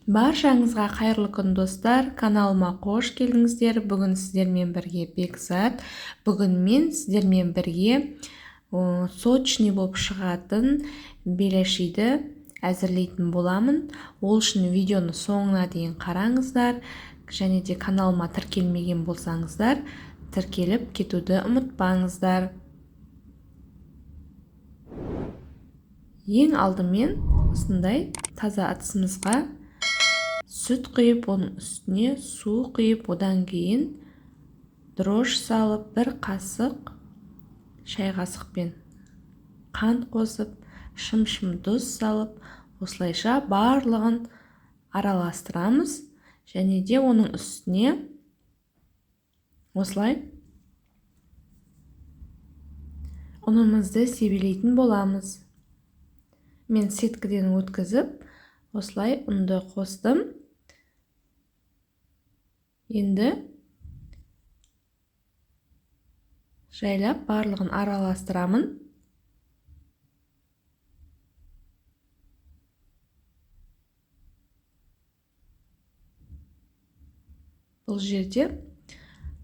Баршаңызға қайырлы күн, достар! Каналыма қош келдіңіздер. Бүгін сіздермен бірге Бекзат. Бүгін мен сіздермен бірге сочный болып шығатын беляшиді әзірлейтін боламын. Ол үшін видеоны соңына дейін қараңыздар. Және де каналыма тіркелмеген болсаңыздар, тіркеліп кетуді ұмытпаңыздар. Ең алдымен осындай таза ыдысымызға сүт құйып, оның үстіне су құйып, одан кейін дрожж салып, бір қасық шай қасықпен қант қосып, шым-шым тұз салып, осылайша барлығын араластырамыз. Және де оның үстіне осылай ұнымызды себелейтін боламыз. Мен сеткіден өткізіп, осылай ұнды қостым. Енді жайлап барлығын араластырамын. Бұл жерде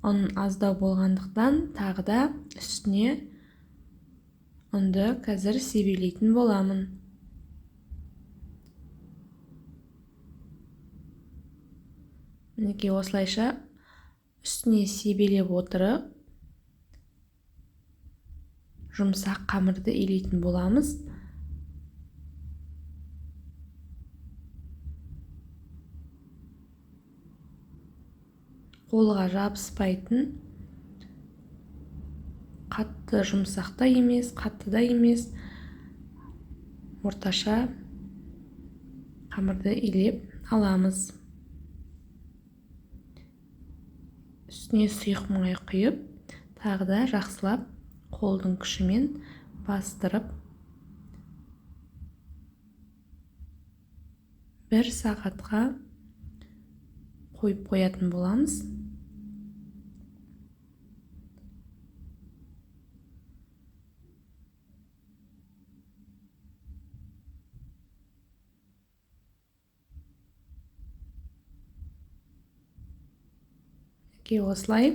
ұн аздау болғандықтан тағы да үстіне ұнды қазір себелейтін боламын. Мінекей осылайша үстіне себелеп отырып жұмсақ қамырды илейтін боламыз. Қолға жабыспайтын, қатты жұмсақ та емес, қатты да емес, орташа қамырды илеп аламыз. Үстіне сұйық май құйып, тағы да жақсылап қолдың күшімен бастырып, бір сағатқа қойып қоятын боламыз. Осылай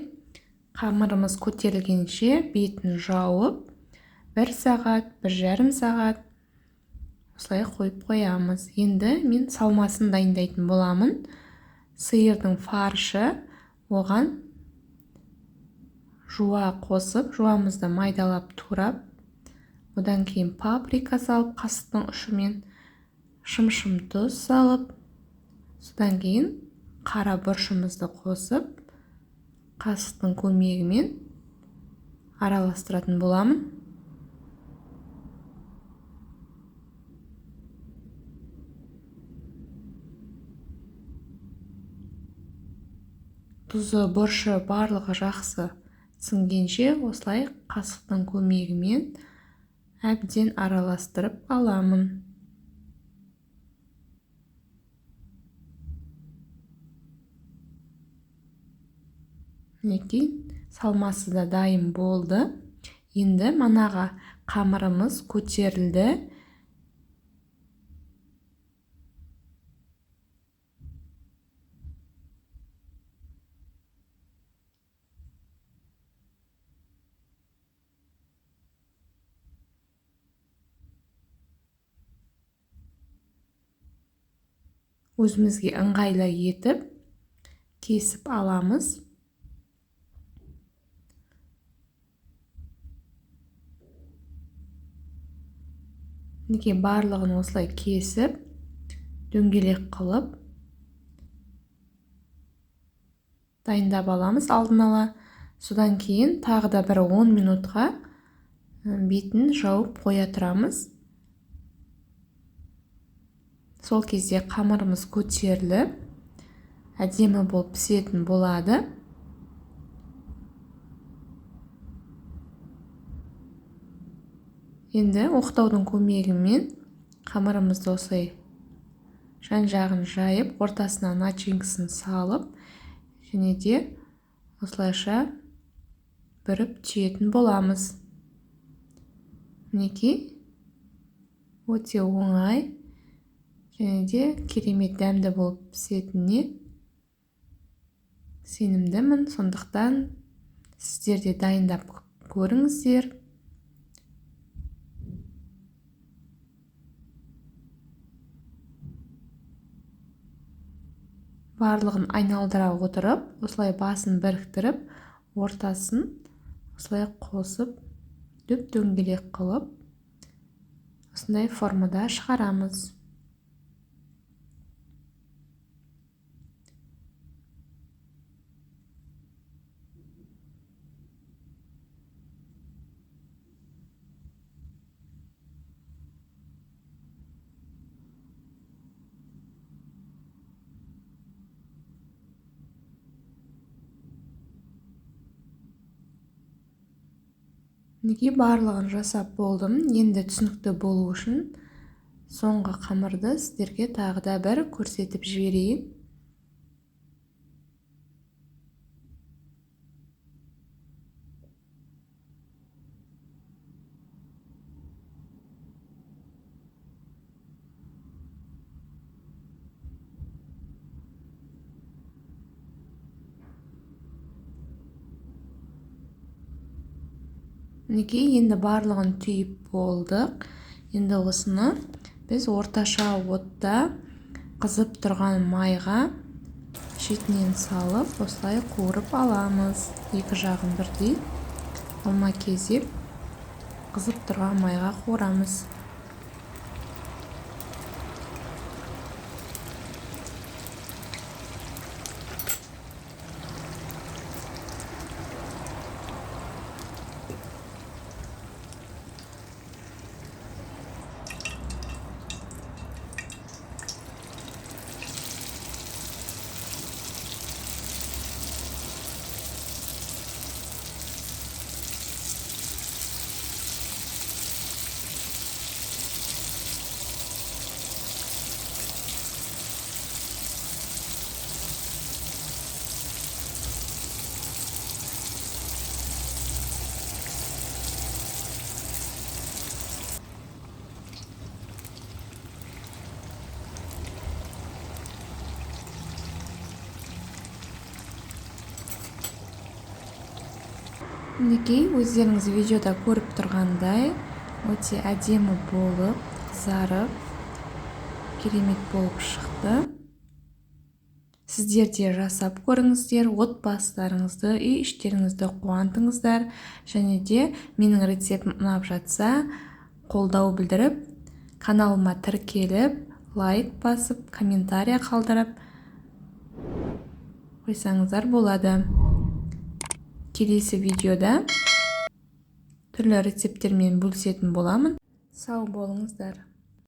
қамырымыз көтерілгенше бетін жауып, бір сағат, бір жарым сағат осылай қойып қоямыз. Енді мен салмасын дайындайтын боламын. Сиырдың фаршы, оған жуа қосып, жуамызды майдалап турап, одан кейін паприка салып, қасықтың ұшымен шым-шым тұз салып, содан кейін қара бұрышымызды қосып, қасықтың көмегімен араластыратын боламын. Тұзы, бұрышы барлығы жақсы сіңгенше осылай қасықтың көмегімен әбден араластырып аламын. Мінекей, салмасы да дайын болды. Енді манаға қамырымыз көтерілді. Өзімізге ыңғайлы етіп кесіп аламыз. Мінекей барлығын осылай кесіп, дөңгелек қылып дайындап аламыз алдын ала. Содан кейін тағы да бір 10 минутқа бетін жауып қоя тұрамыз. Сол кезде қамырымыз көтеріліп, әдемі болып пісетін болады. Енді оқтаудың көмегімен қамырымызды осылай жан-жағын жайып, ортасына начинкасын салып, және де осылайша бүріп түйетін боламыз. Мінекей, өте оңай Және де керемет дәмді болып пісетініне сенімдімін. Сондықтан сіздер де дайындап көріңіздер. Барлығын айналдыра отырып, осылай басын біріктіріп, ортасын осылай қосып, дөп-дөңгелек қылып, осындай формада шығарамыз. Мінекей, барлығын жасап болдым. Енді түсінікті болу үшін соңғы қамырды сіздерге тағы да бір көрсетіп жіберейін. Мінекей, енді барлығын түйіп болдық. Енді осыны біз орташа отта қызып тұрған майға шетінен салып, осылай қуырып аламыз. Екі жағын бірдей алма кезеп қызып тұрған майға қуырамыз. Мінекей, өздеріңіз видеода көріп тұрғандай, өте әдемі болып, қызарып, керемет болып шықты. Сіздер де жасап көріңіздер, отбасыларыңызды, үй іштеріңізді қуантыңыздар. Және де менің рецептім ұнап жатса, қолдау білдіріп, каналыма тіркеліп, лайк басып, комментария қалдырып қойсаңыздар болады. Келесі видеода түрлі рецепттермен бөлісетін боламын. Сау болыңыздар.